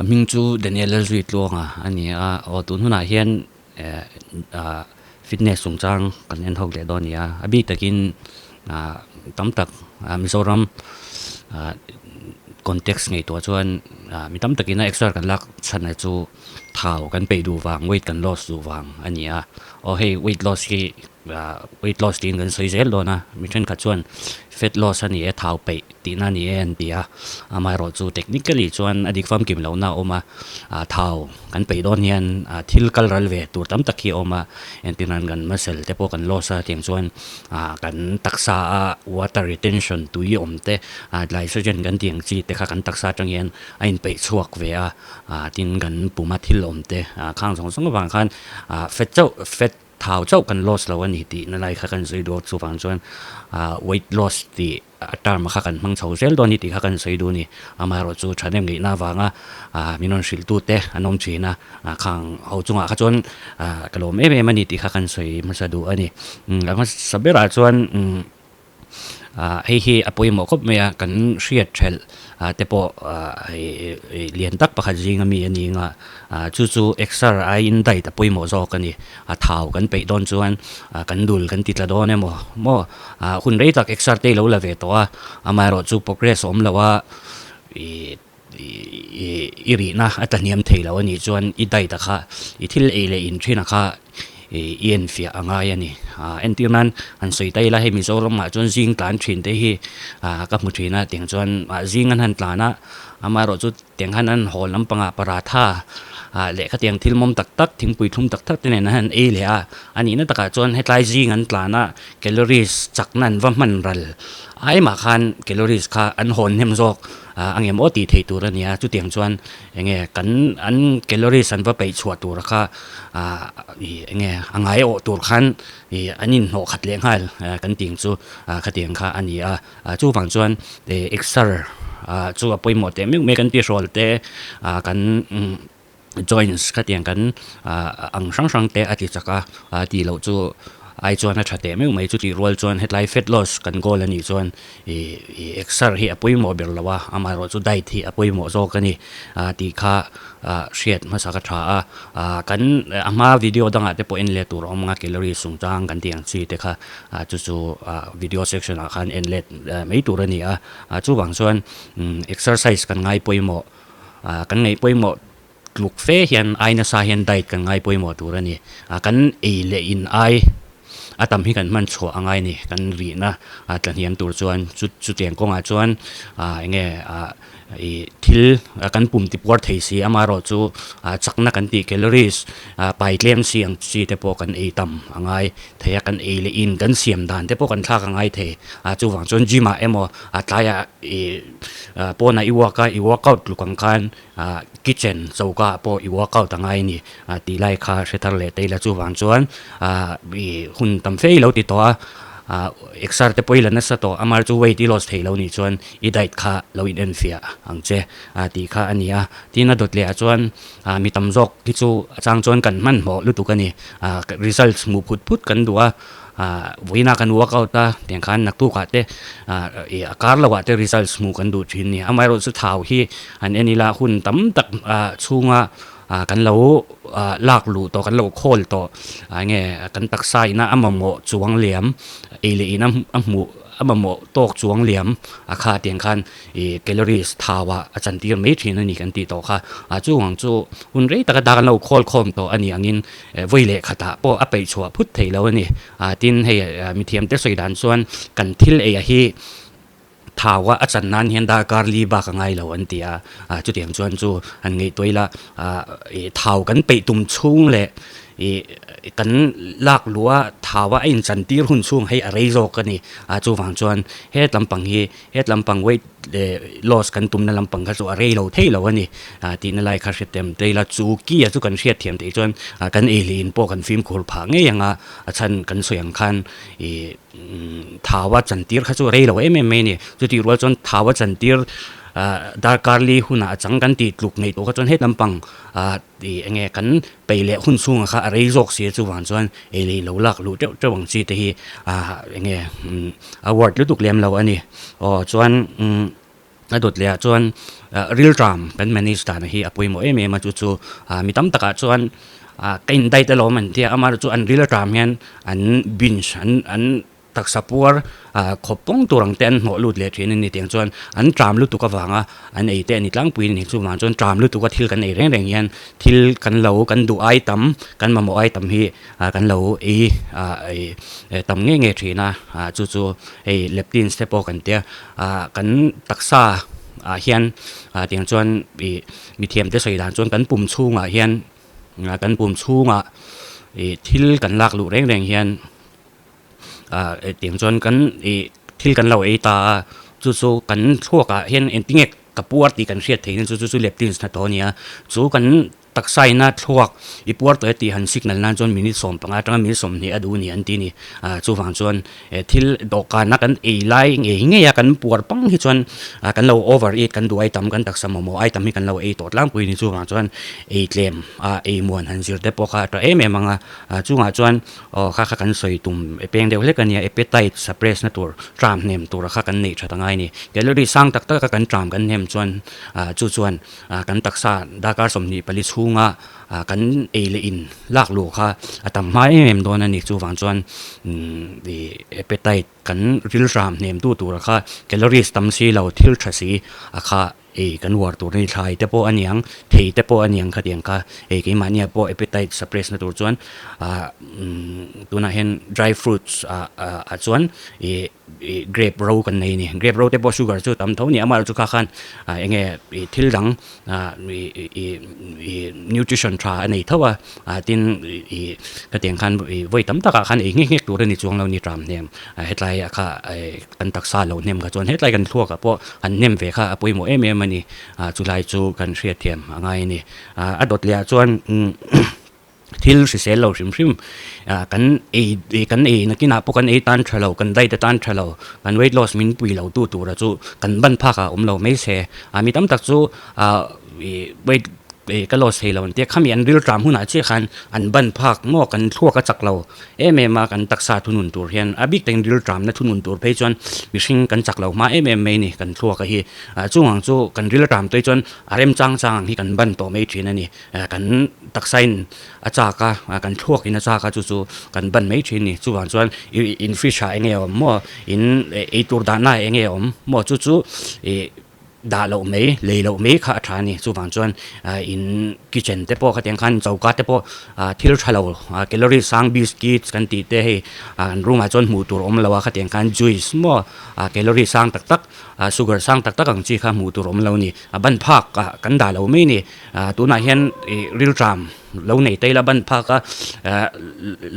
Ka hming chu Daniel Lalzuitluanga a ni a, aw tun hunah hian fitness chungchang kan en hawk leh dawn a ni a, a bik takin tam tak Mizoram context ngaihtuah chuan mi tam takin a exer kan lak chhan na chu thau kan peih duh vang weight kan loss duh vang a ni a, aw hei weight loss hi weight loss tiin kan sawi zel dawn a, mi thenkhat chuan fat loss a ni e thau peih tihna a ni e an ti a, amaherawhchu technically chuan a dik famkim lohna a awm a, thau kan peih dawn hian thil kal ral ve tur tam tak hi a awm a, entir nan kan muscle te pawh kan loss a tiang chuan kan taksa a water retention tui awm te glycogen kan tih ang chi te kha kan taksa atang hian a inpeih chhuak ve a, tin kan puma thil awm te khang zawng zawng avang khan fat chauh fat Thau chauh kan loss lo a ni tih na lai kha kan sawi duh a, chuvang chuan weight loss tih a term kha kan hmang chho zel dawn a ni tih kha kan sawi duh a ni. Amaherawhchu thahnem ngeihna avanga min rawn hrilh tute an awm thin a, khang ho chungah kha chuan ka lawm em em a ni tih kha kan sawi hmasa duh a ni. A hmasa berah chuan. Hei hi a pawimawh khawp mai a, kan hriat thelh te pawh hei lian tak pakhat zinga mi a ni anga chu chu exer aiin diet a pawimawh zawk a ni. A thau kan peih dawn chuan kan dul kan ti tla dawn emaw maw hun rei tak exer te i lo la ve tawh a, amaherawh chu progress a awm lo a ih i rihna a tlahniam thei lo a nih chuan i diet a kha i thil ei leh in thin a kha i enfiah a ngai a ni. Entir nan han sawi ta ila hei Mizoram ah chuan zing tlan thin te hi ka hmu thin a tiang chuan zing an han tlan a amaherawhchu tiang khan an haw lampangah paratha lehkha tiang thil mawm tak tak thingpui thlum tak tak te nen an han ei leh a, a nihna takah chuan hetlai zing an tlan a calories chakna an va hman ral aimah khan calories kha an hawn hnem zawk. A ngem aw tih theih tur a ni a, chutiang chuan enge kan an calories an va peih chhuah tur kha ih enge a ngai awh tur khan ih an inhnawh khat leh nghal kan tih chu khatiang kha a ni a, chuvang chuan exer chu a pawimawh teh meuh mai kan tihrawl te kan joints khatiang kan ang hrang hrang te a ti chak a tih loh chu ai chuan a tha teh meuh mai chutih rual chuan hetlai fat loss kan goal a nih chuan ih ih exer hi a pawimawh ber lo a amaherawh chu diet hi a pawimawh zawk a ni tih kha hriat hmasa ka tha a kan a hma video dangah te pawh en let tur a awm ang a calories chungchang kan tih ang chi te kha chu chu video section ah khan en let mai tur a ni a chuvang chuan exercise kan ngai pawimawh. Kan ngaih pawimawh tluk fe hian ai nasa hian diet kan ngai pawimawh tur a ni. Kan ei leh in ai a tam hi kan hman chhuah a ngai a ni. Kan rihna tlahniam tur chuan chu chutiang kawngah chuan eng nge ih thil kan pum ti puar thei si amaherawh chu chakna kan tih calories pai tlem si ang chi te pawh kan ei tam a ngai thei a. Kan ei leh in kan siam dan te pawh kan thlak a ngai thei. Chuvang chuan gym ah emaw tlaiah ih. Pawnah i walk a, i workout tluk ang khan kitchen choka ah pawh i workout a ngai a ni tih lai kha hre thar leh te ila chuvang chuan i hun tam fe i lo ti tawh a, exer te pawh i la nasa tawh amar chu weight i loss thei lo nih chuan i diet kha lo in enfiah ang che tih kha a ni a. Tin a dawt leh ah chuan mi tam zawk hi chu a chang chuan kan hmanhmawh lutuk a ni, results hmuh phut phut kan duh a. Vawiina kan workout a tiang khan naktukah te ih a kar lohah te results hmuh kan duh thin a ni. Amaherawhchu thau hi an en ila hun tam tak chhunga kan lo lak luh tawh kan lo khawl tawh enge kan taksa ina a mamawh chuang liam ei leh in a hmuh a mamawh tawk chuang liam a kha tiang khan ih calories thau ah a chantir mai thin a ni kan tih tawh kha. Chung ang chu hun rei taka ta kan lo khawl khawm tawh a ni angin Vawi leh khatah pawh a peih chhuah phut thei lo a ni. Tin, hei mithiamte sawi dan chuan kan thil ei a hi thau a a chan nan hian darkar li bak a ngai lo an ti a. Chutiang chuan chu han ngaihtuah ila thau kan peih tum chhung leh ih kan lak luh a thau a a inchan tir hun chhung hei a rei zawk a ni. Chuvang chuan het lampang hi Het lampang weight loss kan tumna lampang kha chu a rei lo thei lo a ni tihna lai kha hriat thiam ila chu ki a chu kan hriat thiam theih chuan kan ei leh in pawh kan fimkhur phah ngei ang a, a chhan kan sawi ang khan ih thau a chantir kha chu a rei lo em em mai a ni. Chutih rual chuan thau a chantir darkar li hunah a chang kan tih tluk ngei tawh kha chuan het lampang Ih enge kan peih leh hun chhungah kha a rei zawk si a chuvang chuan ei leh lo lak luh teuh teuh ang chi te hi ah enge a word lutuk lem lo a ni. Aw chuan umm. A dawt leh ah chuan rilram kan manage dan hi a pawimawh em em a chu chu mi tam takah chuan ka in diet alawm an tia amaherawhchu chu an rilram hian an binge an an taksa puar khawp pawng tur ang te an hnawh lut leh thin a ni tiang chuan an tram lutuk avanga an ei te a ni tlangpui a ni chuvang chuan tram lutuk a thil kan ei reng reng hian thil kan lo kan duh ai tam kan mamawh ai tam hi kan lo ei tam ngei ngei thin a chu chu hei leptins te pawh kan tia. Ah kan taksa ah hian ah tiang chuan ih mithiam te sawi dan chuan kan pum chhungah hian kan pum chhungah ih thil kan lak luh reng reng hian ah tiang chuan kan ih thil kan lo ei ta a chu chu kan thluak ah hian engtinge ka puar tih kan hriat theih na chu chu chu leptins hnathawh a ni a chu kan. Taksa ina thluak i puar tawh e tih han signal nan chuan minute 15 atanga minute 20 a duh a ni an ti a ni. Chuvang chuan thil dawhkana kan ei lai ngei ngei a kan puar pang hi chuan kan lo over eat kan duh ai tam kan taksa mamawh ai tam hi kan lo ei tawh tlangpui a ni. Chuvang chuan ei tlem a ei muan han zir te pawh kha a tha em em ang a. Chungah chuan aw kha kha kan sawi tum peng deuh hlek a nia appetite suppress na tur tram hnem tura kha kan neih that a ngai a ni. Calorie sang tak tak a kan tram kan hnem chuan chu chuan Kan taksa darkar 24 chhunga kan ei leh in lak luh kha a tam hma em em dawn a ni. Chuvang chuan appetite kan rilhram hnem tu tura kha calories tam si lo thil tha si a kha ei kan uar tur a ni. Thlai te pawh a niang, thei te pawh a niang khatiang kha ei keimahnia pawh appetite suppress na tur chuan tunah hian dry fruits ah chuan ih. Ih grape ro kan nei a ni. Grape ro te pawh sugar chu tam tho a ni. Amaherawhchu kha khan eng nge ih thil dang ih ih ih nutrition tha a nei tho a. Tin ih khatiang khan ih vawi tam takah khan ei nghek nghek tur a ni chuang lo a ni tram hnem. Hetlai ah kha kan taksa lo hnem kha chuan hetlai kan thluak ah pawh han hnem ve kha a pawimawh em em a ni. Chulai chu kan hriatthiam a ngai a ni. A dawt leh ah chuan Thil hrisel lo hrim hrim kan ei kan ei nakinah pawh kan ei tan tha lo, kan diet atan tha lo, kan weight loss min pui lo tu tura chu kan ban phak ah awm lo mai se. Mi tam tak chu weight ka loss thei lo an tia, khami an rilṭam hunah chiah khan an ban phak maw kan thluak a chak lo em em a, kan taksa thunun tur hian a bik takin rilṭamna thunun tur phei chuan mihring kan chak lo hma em em mai a ni kan thluak a hi. Chung ang chu kan rilṭam te chuan a remchang chang ang hi kan ban tawh mai ṭhin a ni. Kan taksain a chak a, kan thluakin a chak a chu chu kan ban mai thin a ni. Chuvang chuan in fridge ah enge awm maw, in eitur dahna ah enge awm maw chu chu ih dah loh mai, lei loh mai kha a tha a ni. Chuvang chuan in kitchen te pawh khatiang khan choka te pawh thil tha lo calorie sang biscuits kan tih te hei an room ah chuan hmuh tur awm lo a khatiang khan juice maw calorie sang tak tak sugar sang tak tak ang chi kha hmuh tur awm lo a ni. A ban phak ah kan dah lo mai a ni. Tunah hian ih rilṭam lo nei ta ila ban phak a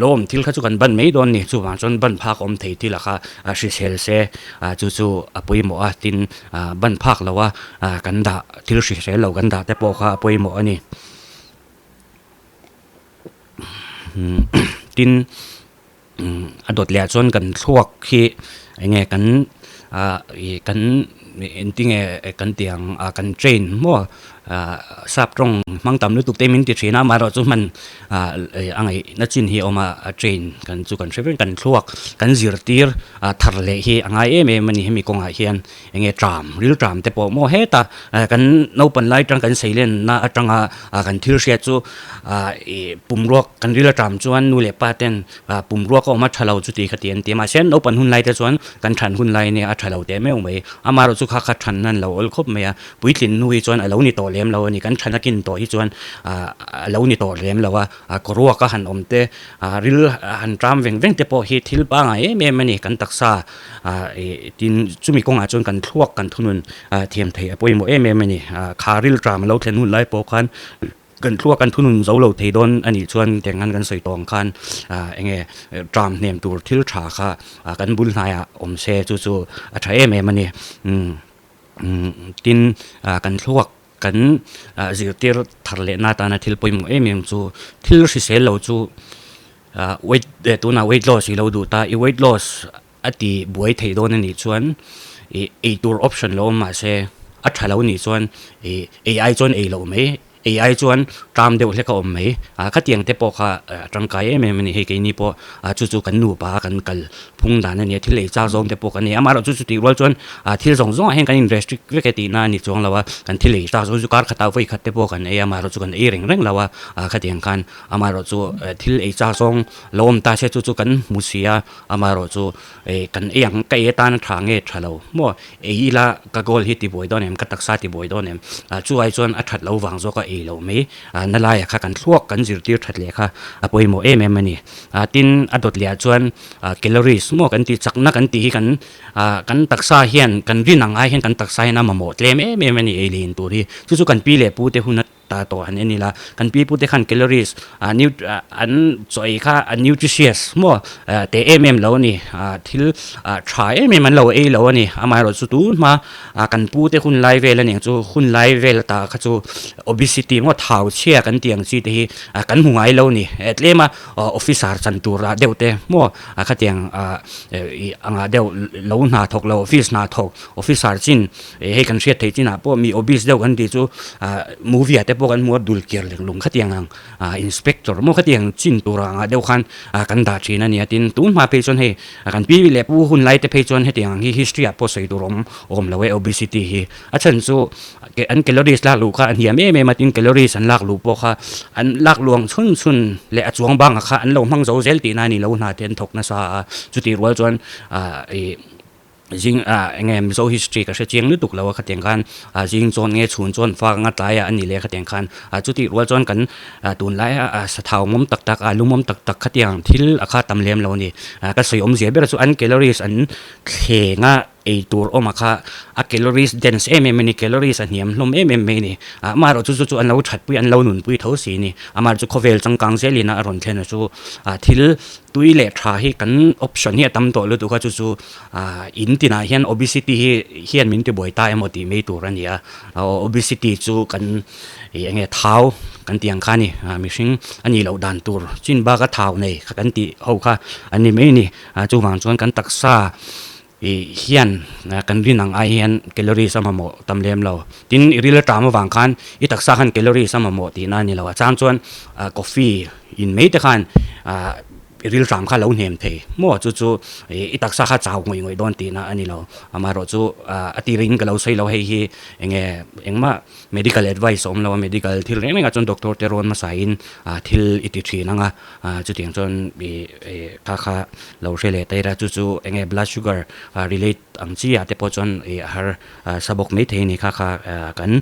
lawm thil kha chu kan ban mai dawn a ni chuvang chuan ban phak awm thei thil ah kha a hrisel se chu chu a pawimawh a tin ban phak lo a kan dah thil hrisel lo kan dah te pawh kha a pawimawh a ni tin. A dawt leh ah chuan kan thluak hi eng nge kan ah ih kan engtinge kan tih ang ah kan train maw ah sap tawng hmang tam lutuk te min ti thin a amaherawhchu hman ah a ngaihna chin hi a awm a a train kan chu kan hre vek kan thluak kan zirtir ah thar leh hi a ngai em em a ni hemi kawngah hian eng nge tram ril tram te pawh maw heta kan naupan lai atang kan seilenna atanga kan thil hriat chu ah ih pumruak kan ril atang chuan nu leh pa ten ah pumruak a awm a tha lo chuti kha ti an ti a mahse naupan hun lai te chuan kan than hun lai ania a tha lo teh meuh mai amaherawhchu kha kha than nan lo awl khawp mai a puitlin hnu hi chuan a lo ni tawh lem lo a ni kan than a kin tawh hi chuan ah a lo ni tawh lem lo a ah kawruak a han awm te ah ril han tram veng veng te pawh hi thil pangai em em a ni kan taksa ah ih tin chumi kawngah chuan kan thluak kan thunun ah thiam theih a pawimawh em em a ni ah kha ril tram a lo thlen hun lai pawh khan Kan thluak kan thunun zo lo thei dawn a nih chuan tiang khan kan sawi tawng khan eng nge tram hnem tur thil tha kha kan bul hnaiah awm se chu chu a tha em em a ni. Tin, kan thluak kan zirtir thar lehna atana thil pawimawh em em chu thil hrisel lo chu weight tunah weight loss i lo duh ta, i weight loss a ti buai thei dawn a nih chuan ih eitur option lo awm mahse a tha lo nih chuan ih ei ai chuan ei loh mai. ei ai chuan ṭam deuh hlek a awm mai. Ah khatiang te pawh kha a tangkai em em a ni. Hei keini pawh ah chu chu kan nupa a kan kal phung dan a nia, thil ei chak zawng te pawh kan nei a. Amaherawhchu chu chutih rual chuan ah thil zawng zawngah hian kan in restrict vek e tihna a ni chuang lo a, kan thil ei chak zawng chu kar khatah vawi khat te pawh kan ei a, amaherawhchu kan ei reng reng lo a, ah khatiang khan amaherawhchu thil ei chak zawng lo awm ta se chu chu kan hmu si a, amaherawhchu eh kan ei ang ka ei atan a tha nge tha lo maw ei ila ka goal hi tibuai dawn em ka taksa tibuai dawn em ah chu ai chuan a that lo vang zawk a ei lo mai ah na laiah kha kan thluak kan zirtir that leh kha a pawimawh em em a ni ah tin a dawt leh ah chuan ah calories maw kan tih chakna kan tih hi kan ah kan taksa hian kan rin ang ai hian kan taksa hian a mamawh tlem em em a ni ei leh in tur hi chu chu kan pi leh pu te hun a ta tawh han en ila kan pi pute khan calories ah an chaw ei kha a nutritious maw teh em em lo a ni ah thil ah tha em em an lo ei lo a ni amaherawhchu tun hma ah kan pu te hun lai vel a nih chu hun lai vel ta kha chu obesity maw thau chhia kan tih ang chi te hi ah kan hmu ngai lo a ni tlem a officer chan tur ah deuh te maw ah khatiang ah ih angah deuh lo hna thawk lo office hna thawk officer chin Eh hei kan hriat theih chinah pawh mi obese deuh kan tih chu ah movie ah te pawh kan hmu a dul kiar lek lung khatiang ang ah inspector maw khatiang chin tur ang ah deuh khan ah kan dah thin a nia tin tun hma phei chuan hei kan pi leh pu hun lai te phei chuan hetiang ang hi history ah pawh sawi tur awm awm lo e obesity hi a chhan chu an calories lak luh kha a hniam em em a tin calories an lak luh pawh kha an lak luang chhun chhun leh a chuang bangah kha an lo hmang zo zel tihna a ni lo hna te an thawk nasa a chutih rual chuan ah ih. Zing ah eng nge Mizo history ka hre chiang lutuk lo a khatiang khan ah zing chuan nge chhun chuan fak anga tlaiah a ni leh khatiang khan ah chutih rual chuan kan ah tunlai ah sathau mawm tak tak ah lumawm tak tak khatiang thil a kha tam lem lo a ni ah ka sawi awmzia ber chu an calories an thleng a ei tur awm a kha a calories dense em em a ni calories a hniam hlawm em em mai a ni ah amaherawh chu chu chu an lo thatpui an lo nunpui tho si a ni amaherawh chu khawvel changkang zelin a rawn thlen a chu ah thil tui leh tha hi kan option hi a tam tawh lutuk a chu chu ah in tinah hian obesity hi hian min tibuai ta emaw tih mai tur a ni a obesity chu kan ih eng nge thau kan tih ang kha a ni ah mihring a nih loh dan tur chin bak a thau nei kha kan tih ho kha a ni mai a ni ah chuvang chuan kan taksa ih hian kan rin ang ai hian calories a mamawh tam lem lo tin i ril aṭam avang khan i taksa khan calories a mamawh tihna a ni lo a chang chuan ah coffee in mai te khan ah I rilhram kha lo hnem thei maw? Chu chu i taksa kha chau ngawih ngawih dawn tihna a ni lo. Amaherawhchu a tirin ka lo sawi lo hei hi eng nge engmah medical advice a awm lo a, medical thil reng rengah chuan doctor te rawn hmasain thil i ti thin ang a, chutiang chuan i kha kha lo hre leh ta ila chu chu eng nge blood sugar relate ang chi ah te pawh chuan i har sa bawk mai thei a ni kha kha kan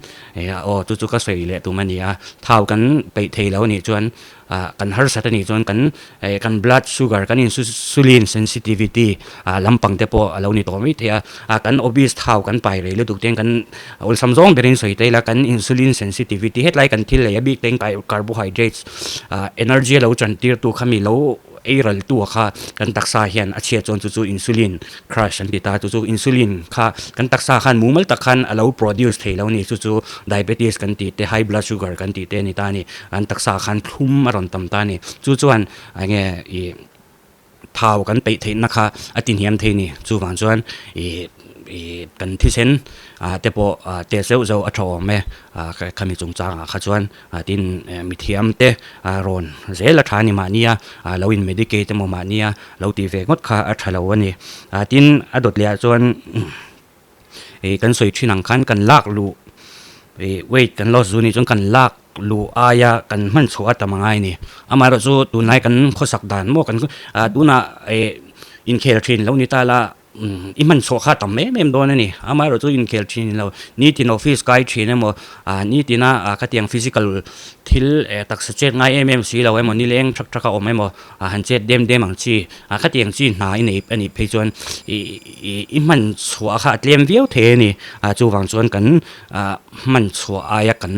aw chu chu ka sawi leh tum a ni a, thau kan peih thei lo a nih chuan Ah kan harsat a nih chuan kan eh kan blood sugar kan insulin sensitivity ah lampang te pawh a lo ni tawh mai thei a, ah kan obese thau kan pai rei lutuk te hian kan awlsam zawng berin sawi ta ila kan insulin sensitivity hetlai kan thil lei a bik te hian carbohydrates ah energy a lo chan tir tu kha mi lo ei ral tu kha kan taksa hian a chhiat chuan chu chu insulin crash an ti ta chu chu insulin kha kan taksa khan mumal tak khan a lo produce thei lo a ni chu chu diabetes kan tih te high blood sugar kan tih te a ni ta a ni. An taksa khan thlum a rawn tam ta a ni. Chu chuan eng nge ih thau kan peih theihna kha a ti hniam thei a ni. Chuvang chuan ih ih kan thisen ah te pawh test zeuh zeuh a tha awm e ah khami chungchangah kha chuan tin mithiam te rawn zel a tha a ni mahnia lo in medicate emaw mahnia lo tih ve ngawt kha a tha lo a ni. Tin a dawt leh ah chuan ih kan sawi thin ang khan kan lak luh ih weight kan loss zu nih chuan kan lak luh aia kan hman chhuah a tam angai a ni. Amaherawhchu tunlai kan khawsak dan maw kan ah tunah ih inkhel thin lo ni ta la i hman chhuah kha a tam em em dawn a ni. Amaherawhchu inkhel thin lo nitin office kai thin emaw ah nitina ah khatiang physical thil taksa chet ngai em em si lo emaw nileng thak thak a awm emaw ah han chet dem dem ang chi ah khatiang chi hna i nei a nih phei chuan ih ih i hman chhuah kha a tlem viau thei a ni ah chuvang chuan kan ah hman chhuah aia kan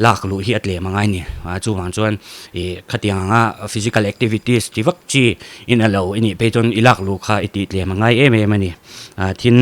lak luh hi a tlem angai a ni ah chuvang chuan ih khatiang anga physical activities ti vak chi in a lo i nih phei chuan i lak luh kha i tih tlem angai em em a ni ah tin.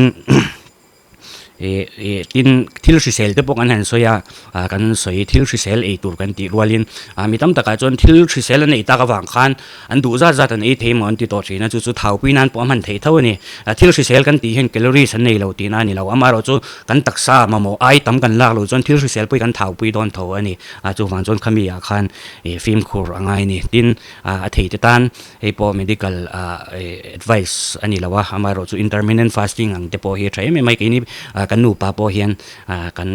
Ih ih tin thil hrisel te pawh kan han sawi a ah kan sawi thil hrisel ei tur kan tih rualin ah mi tam takah chuan thil hrisel an ei tak avang khan an duh zat zat an ei thei maw an ti tawh thin a chu chu thau pui nan pawh a hman theih tho a ni. Ah thil hrisel kan tih hian calories an nei lo tihna a ni lo amaherawh chu kan taksa mamawh ai tam kan lak loh chuan thil hrisel pawh hi kan thau pui dawn tho a ni. Ah chuvang chuan khami ah khan ih fimkhur a ngai a ni. Tin ah a thei te tan Hei pawh medical advice a ni lo a, amaherawh chu intermittent fasting ang te pawh hi a tha em em mai. Keini kan nupa pawh hian kan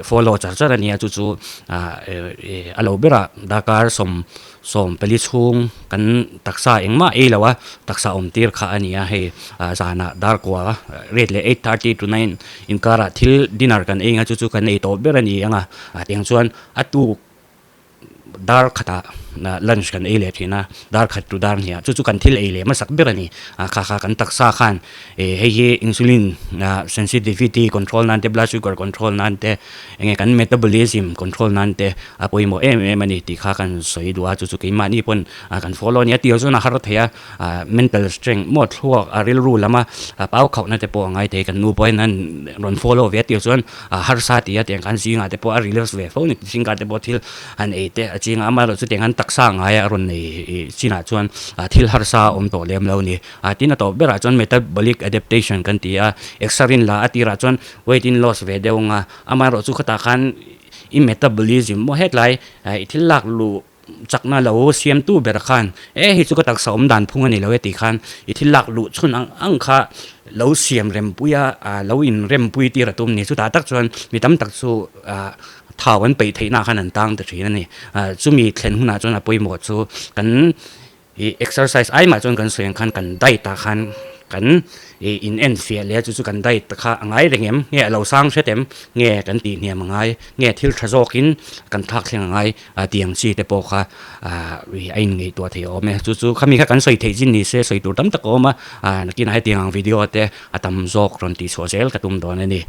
follow char char a nia, chu chu a lo berah darkar sawm sawm pali chhung kan taksa engmah ei lo a, taksa awm tir kha a ni a. Hei zanah dar kua rate leh 8:30 to 9 inkarah thil dinner kan ei ang a, chu chu kan ei tawh ber a ni ang a, tiang chuan a tuk Dar khatah lunch kan ei leh thin a, dar khat chu dar hniah chu chu kan thil ei leh hmasak ber a ni. A kha kha kan taksa khan ih hei hi insulin sensitivity control nan te blood sugar control nan te eng nge kan metabolism control nan te a pawimawh em em a ni tih kha kan sawi duh a, chu chu keimahni pawn kan follow a ni a, tir chuan a har thei a, mental strength maw thluak a rilru lama pau khauhna te pawh a ngai thei, kan nu pawhin an rawn follow ve a tir chuan a harsa ti a tiang khan zingah te pawh a relax ve fo ni zingah te pawh thil han ei te a ching a amaherawh chu tiang khan taksa ngaia a rawn nei chinah chuan thil harsa a awm tawh lem lo a ni a tin a tawp berah chuan metabolic adaptation kan ti a exer in la a tirah chuan weight in loss ve deuh ang a amaherawh chu khatah khan i metabolism maw hetlai i thil lak luh Chakna lo siamtu ber khan, E hei chu ka taksa awm dan phung a ni lo e tih khan i thil lak luh chhun ang ang kha lo siam rempui a, lo in rempui tir a tum ni. Chutah tak chuan mi tam tak chu thau an peih theihna khan an tang ta thin a ni. Chumi thlen hunah chuan a pawimawh chu kan i exercise ai mah chuan kan sawi ang khan kan diet ah khan kan i in en fiah leh a chu chu kan diet kha a ngai reng em? Nge a lo sang hret em? Nge kan tih hniam a ngai? Nge thil tha zawkin kan thlak thleng a ngai? Tih ang chi te pawh kha a in ngaihtuah theih awm e. Chu chu khami kha kan sawi theih chin ni se sawi tur tam tak a awm a, nakinah hetiang ang video te a tam zawk rawn tihchhuah zel ka tum dawn a ni.